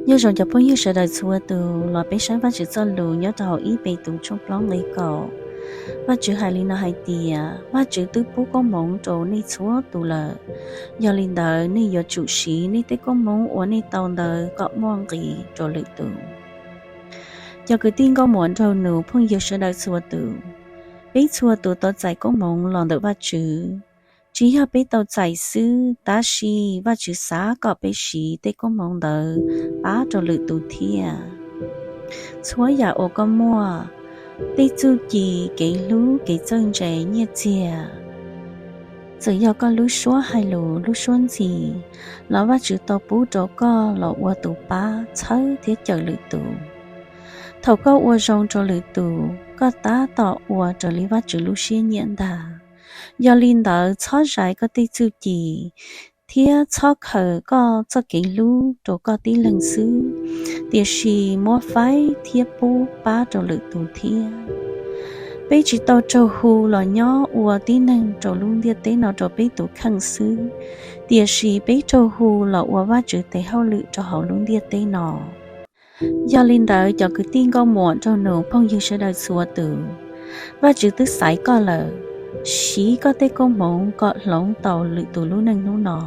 Nyob zoo cov phooj ywg sawv daws txhua tus los peb saib Vajtswv txoj lus nyob rau hauv ib Petus tshooj plaub nqe kaum. Vajtswv hais li no hais tias, Vajtswv twb pub koob hmoov rau nej txhua tus lawm, yog li ntawd nej yuav tsum siv nej tej koob hmoov uas nej tau ntawd kom muaj nqis rau lwm tus. Cov kwv tij nkauj muam nraug nus phooj ywg sawv daws txhua tus, peb txhua tus tau txais koob hmoov los ntawm Vajtswv. Tsis yog peb tau txais xwb, tab sis Vajtswv xav kom peb siv tej koob hmoov ntawd pab rau lwm tus thiab. Txhua yam uas koj muaj, tej txuj ci, kev hlub, kev txawj ntse, nyiaj txiag, txawm yog koj lub suab hais lus, lub suab ntxhi, los Vajtswv tau pub rau koj los ua tus pab txhawb thiab cawm lwm tus. Thaum koj ua zoo rau lwm tus, koj tab tom ua raws li Vajtswv lub siab nyiam ntag. Yog li ntawd, txhob zais koj tej txuj ci thiab txhob khaws koj txoj kev hlub rau koj tib leeg xwb, tiam sis muab faib thiab pub pab rau lwm tus thiab. Peb tsis tau raug hu los nyob ua tib neeg rau lub ntiaj teb no rau peb tus kheej xwb, tiam sis peb raug hu los ua Vajtswv tes hauj lwm rau hauv lub ntiaj teb no. Yog li ntawd, cov kwv tij nkauj muam nraug nus phooj ywg sawv daws txhua tus, Vajtswv twb xaiv koj lawm. Siv koj tej koob hmoov kom hloov tau lwm tus lub neej hnub no.